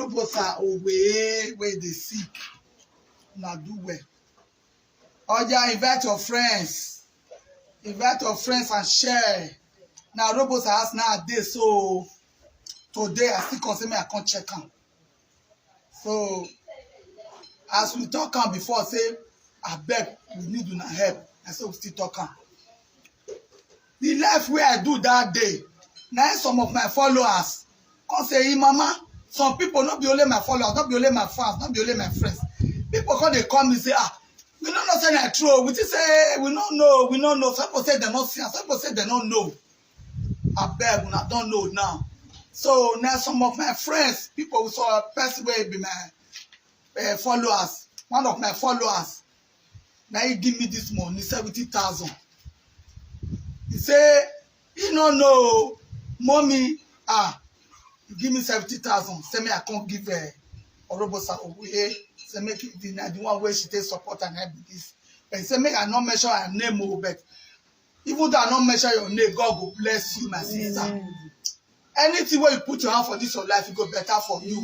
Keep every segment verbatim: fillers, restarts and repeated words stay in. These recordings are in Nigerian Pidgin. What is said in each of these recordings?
Robosa Owe, wey dey sick, na do well. Oya, invite your friends, invite your friends and share. Na Robosa house now I dey, so today I still come say make I come check am. So as we talk am before, say abeg, we need una help. I say we still talk am. The life wey I do that day, na im some of my followers come say, "Hey, mama, some people, no be only my followers, no be only my fans, no be only my friends." People come dey call me say, "Ah, we no know say na true o. We think say we no know, we no know." Some people say dem no see am, some people say dem no know. Abeg, una don know now. So na some of my friends, people, so person wey be my uh, followers, one of my followers, na he give me this money, seventy thousand. He say he no know o, mommy, ah, he give me seventy thousand, say me I come give uh, Orobosa Oguye, say make the, na the one wey she take support and help this. But he say make I no mention her name o, but even though I no mention your name, God go bless you, my sister. Anything wey you put your hand for this your life, e go better for you.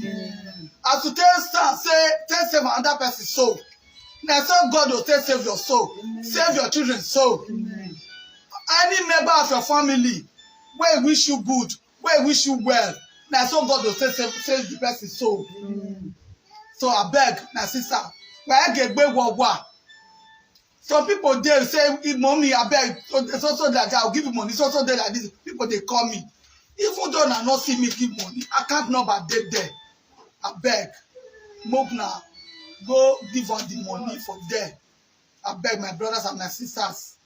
As you take stand, say, take save another person soul, na so God go take save your soul, save your children soul. Any member of your family wey wish you good, wey wish you well, na so God go take save, save the person soul. So abeg, my sister, wàá gègbè wọ̀wà. Some people dey say, "If mommy, abeg, so, so, so that I'll give you money, so, so dey like this." People dey call me. Even though una no see me give money, account number dey there. Abeg, make una go give am the money for there. Abeg, my brothers and my sisters,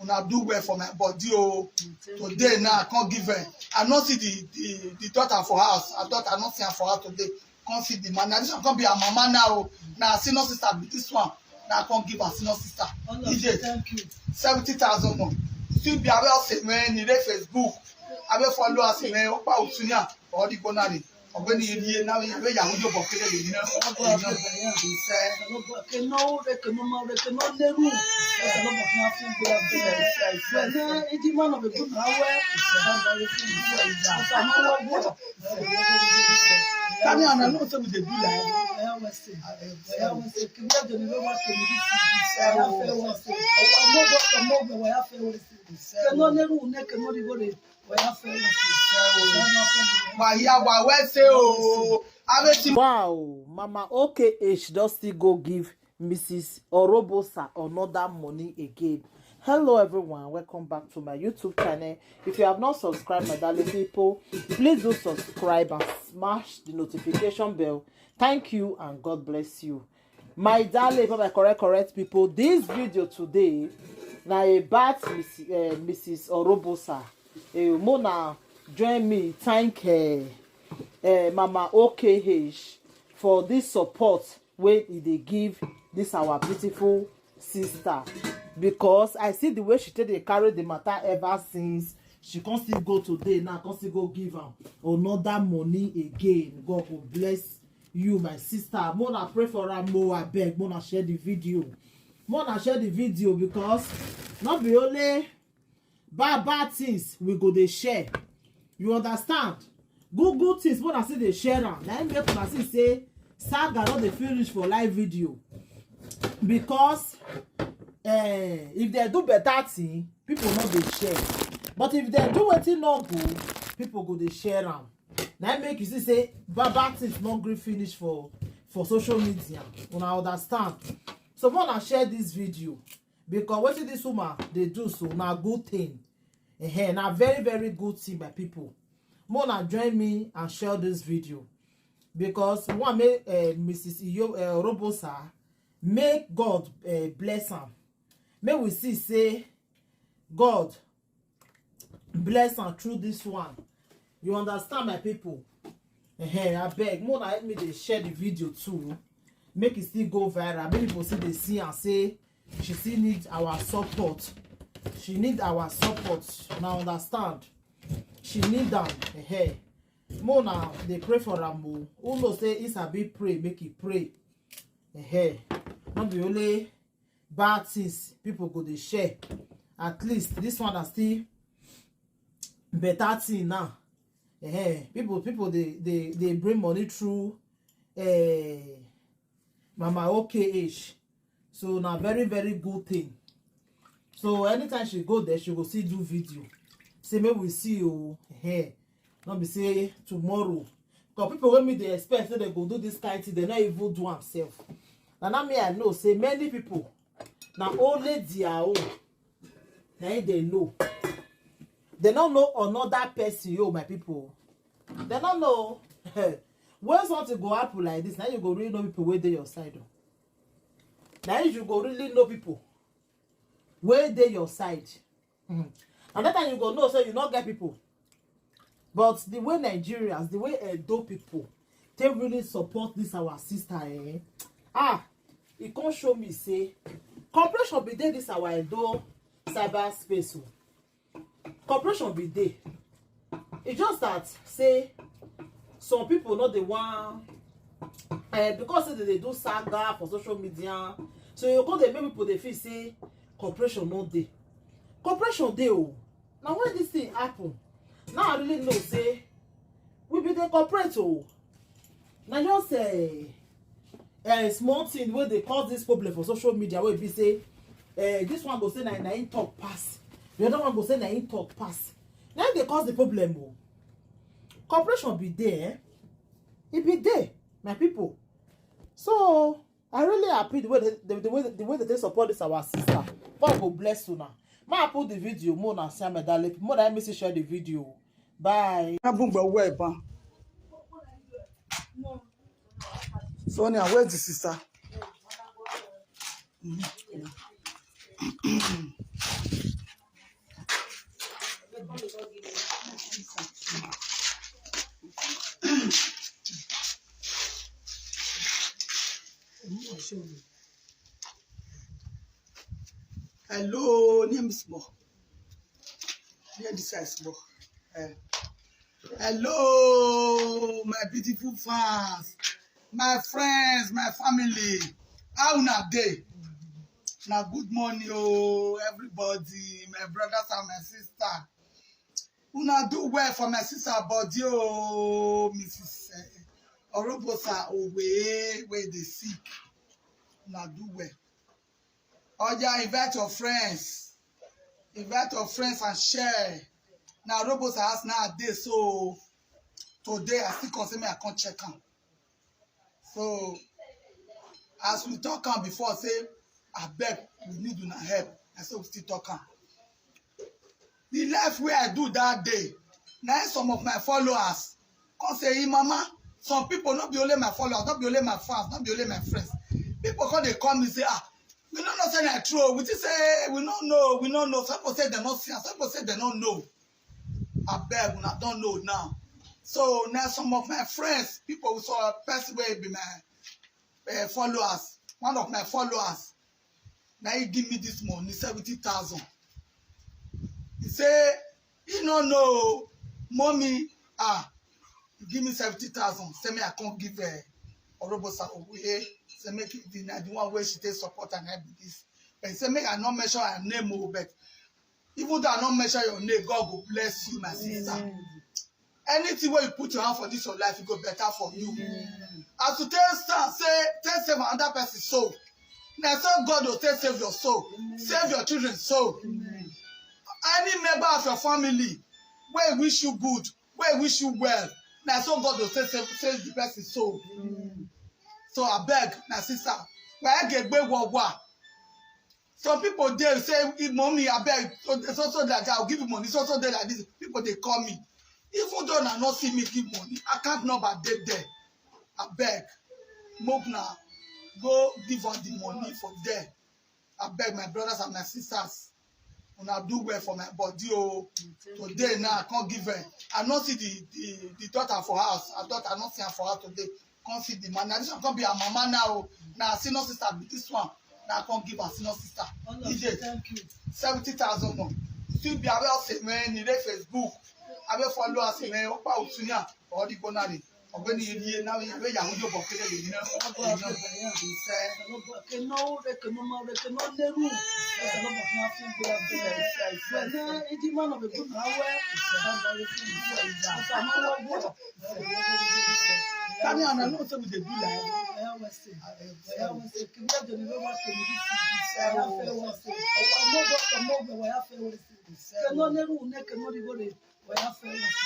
una do well for my body o. Today now, I come give her. I no see the, the, the daughter for house. I thought I no see her for house today. Come see the man. Now this one come be her mama now o. Now senior sister be this one. Now come give her senior sister. All of you, thank you. Seventy thousand more. Still be aware of say when you dey Facebook, I will follow us when Opa Utunya or the Bonari. Ọ̀gbẹ́ni Elie, now you will yahoo your pocket, you know. Iṣẹ́. Keno re, keno ma re, keno leru. Keno ma fi afi gbe afi. Keno edi ma no be good na we. Kani ana no so we dey do like. Oya we say. Oya we say. Kemi ade ni lo ma kemi di si. Oya fe we say. Owa mo bo mo bo oya fe we say. Keno leru ne keno ri gore. Oya fe we say. Wa ya wa we say o. Ave ti. Wow, Mama O K H don still go give Missus Orobosa another money again. Hello everyone, welcome back to my YouTube channel. If you have not subscribed, my darling people, please do subscribe and smash the notification bell. Thank you and God bless you. My darling, for my correct, correct people, this video today na about Miss, uh, Missus Orobosa. Uh, Mona, join me, thank uh, uh, Mama O K H for this support wey e dey give this our beautiful sister, because I see the way she take dey carry the matter ever since. She come still go today now, come still go give am another money again. God go bless you, my sister. Mona pray for am o, abeg, mona share the video. Mona share the video because no be only bad bad things we go dey share. You understand? Good good things, mona still dey share am. Na im make una see say saga no dey finish for live video. Because eh, if dem do better thing, people no dey share. But if dem do wetin no good, people go dey share am. Na im make you see say bad bad things no gree finish for for social media. Una understand? So mona share this video, because wetin this woman dey do so na good thing. Ehen, na very very good thing, my people. Mona join me and share this video, because one make uh, Missus Iyo uh, Robosa, make God uh, bless am. Make we see say God bless am through this one. You understand, my people? Ehen, abeg, mona help me dey share the video too. Make e still go viral. Make people still dey see am say she still need our support. She need our support. Una understand? She need am. Ehen. Mona dey pray for am o. Who know say he sabi pray, make e pray. Ehen. No be only bad things people go dey share. At least this one na still better thing now. Eh, people people dey dey dey bring money through eh, Mama O K H. So na very, very good thing. So anytime she go there, she go see do video. Say, "Make we see you here." Not be say tomorrow. Because people wey me dey expect say they go do this kind thing, they not even do am sef. Na now me I know say many people, na only their own, na im they know. They don't know another person, yo, my people. They don't know. When something go happen like this, now you go really know people wey dey your side, oh. Now you go really know people wey dey your side. Mm. And that time you go know say you not get people. But the way Nigerians, the way Edo people, they really support this our sister, eh? Ah, e come show me say cooperation be dey this our Edo cyber space, oh. Cooperation be dey. E just that say some people no dey wan, eh, because say they dey do saga for social media, so you go dey make people dey feel say cooperation no dey. Cooperation dey, oh. Na when this thing happen, now I really know say we be dey cooperate, oh. Na just, eh, eh, small thing wey dey cause this problem for social media, wey be say, eh, this one go say na, na him talk pass, the other one go say na him talk pass. Na him dey cause the problem, oh. Cooperation be there, eh? E be there, my people. So I really happy the way they, the, the way the way that they support this our sister. God go bless you now. Ma put the video, mo na see am, darling. Mo na make you share the video. Bye. Abungbe uwe ban. Sonia, where's the sister? Hello, name is Mo. Here this is Mo. Eh. Hello, my beautiful fans, my friends, my family. How una dey? Na good morning, oh, everybody, my brothers and my sister. Una do well for my sister body, oh, Missus eh, Orobosa Owe, wey dey sick. Una do well. Oya, invite your friends. Invite your friends and share. Na Orobosa house now I dey, so today I still come say make I come check am. So as we talk am before, say abeg, we need una help. I say we still talk am. The live wey I do that day, na im some of my followers come say, "Hey, mama, some people, no be only my followers, no be only my fans, no be only my friends." People come dey call me say, "Ah, we no know say na true o. We think say we no know, we no know." Some people say dem no see am, some people say dem no know. Abeg, una don know now. So na some of my friends, people, so person wey be my, eh, followers, one of my followers, na he give me this money, seventy thousand. He say he no know, mommy, ah, he give me seventy thousand. Say me I come give, eh, Orobosa Owe. Say make it the, na the one wey she take support and help me this. But he say make I no mention her name o, but even though I no mention your name, God go bless you, my sister. Anything wey you put your hand for this your life, e go better for you. As you take stand, say, take save another person soul. Na so God go take save your soul, save your children soul. Any member of your family wey wish you good, wey wish you well, na so God go take save, save the person soul. So abeg, my sister, why get gbe wawa? Some people dey say, "If mommy, abeg, so, so, so that I'll give you money, so, so dey like this." People dey call me. Even though una no see me give money, account number dey there. Abeg, make una go give us the money for there. Abeg, my brothers and my sisters, una do well for my body o. Today now, I come give her. I no see the, the, the daughter for house. I thought I no see her for house today. Come see the man. Now this one come be her mama now o. Now senior sister be this one. Now come give her senior sister. All of you, thank you. Seventy thousand no. Still be aware of say when you dey Facebook, I will follow us when Opa Utunya or the Bonani. Ọ̀gbẹ́ni Elie náà yẹ wẹ́yà àwọn yóò bọ̀ kéde lè ní ọgbọ́n ọgbọ́n ọgbọ́n ìṣe. Kena ure, kena mma ure, kena leru. Kena edi mana be good na we. Kena ure, kena mma ure, kena Kani ana no say we dey do like. Oya wese. Oya wese. Kemi ejo ni lo wa kemi di si. Oya fe wese. Owa mo bo ko mo gbe oya fe wese. Keno neru ne keno rigore. Oya fe wese.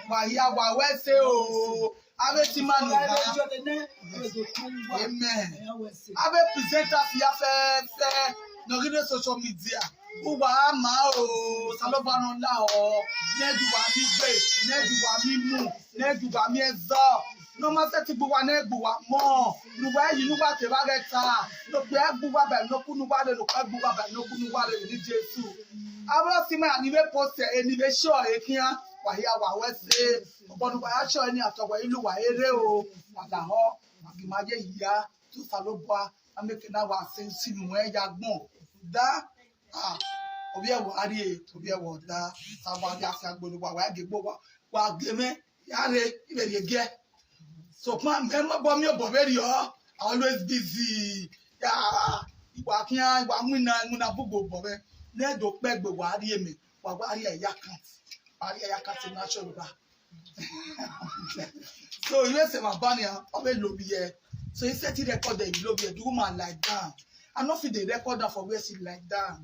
Wa ya wa wese o. Ave ti manu ba. Amen. Ave presenters ya fe fe. No gide social media. Uwa ma o. Saloba no la o. Ne du wa mi gbe. Ne du wa mi mu. Ne du wa mi ezo. No ma se ti gbuwa ne gbuwa mo. Nuwa yi nuwa te ba geta. No pe gbuwa ba no ku nuwa le no pe gbuwa ba no ku nuwa le ni Jesu. Abro si ma ni we post e ni we show e kian. Wa ya wa wese. Obo nuwa ya show ni atowo ilu wa ere o. Wa da ho. Wa ki ma ye ya. Tu Saloba. Ameke na wa se si nu e ya gbon. Da. Ah. Obi e wa ri e. Obi e wa da. Sa wa ya sa gbo wa wa ge gbo wa. Wa ge me. Ya re. Ibe ye ge. So pa me mo bo mi o bo be ri o. Always busy. Ya. Iwa kian iwa mu na mu na bugo bo be. Ne do pe gbe wa ri e me. Wa wa ri e ya kan. Wa ri e ya kan ti na show ba. So you say my banner, I will love you. So he said he recorded you love you. The woman like that. I no fit dey record am for where she like that.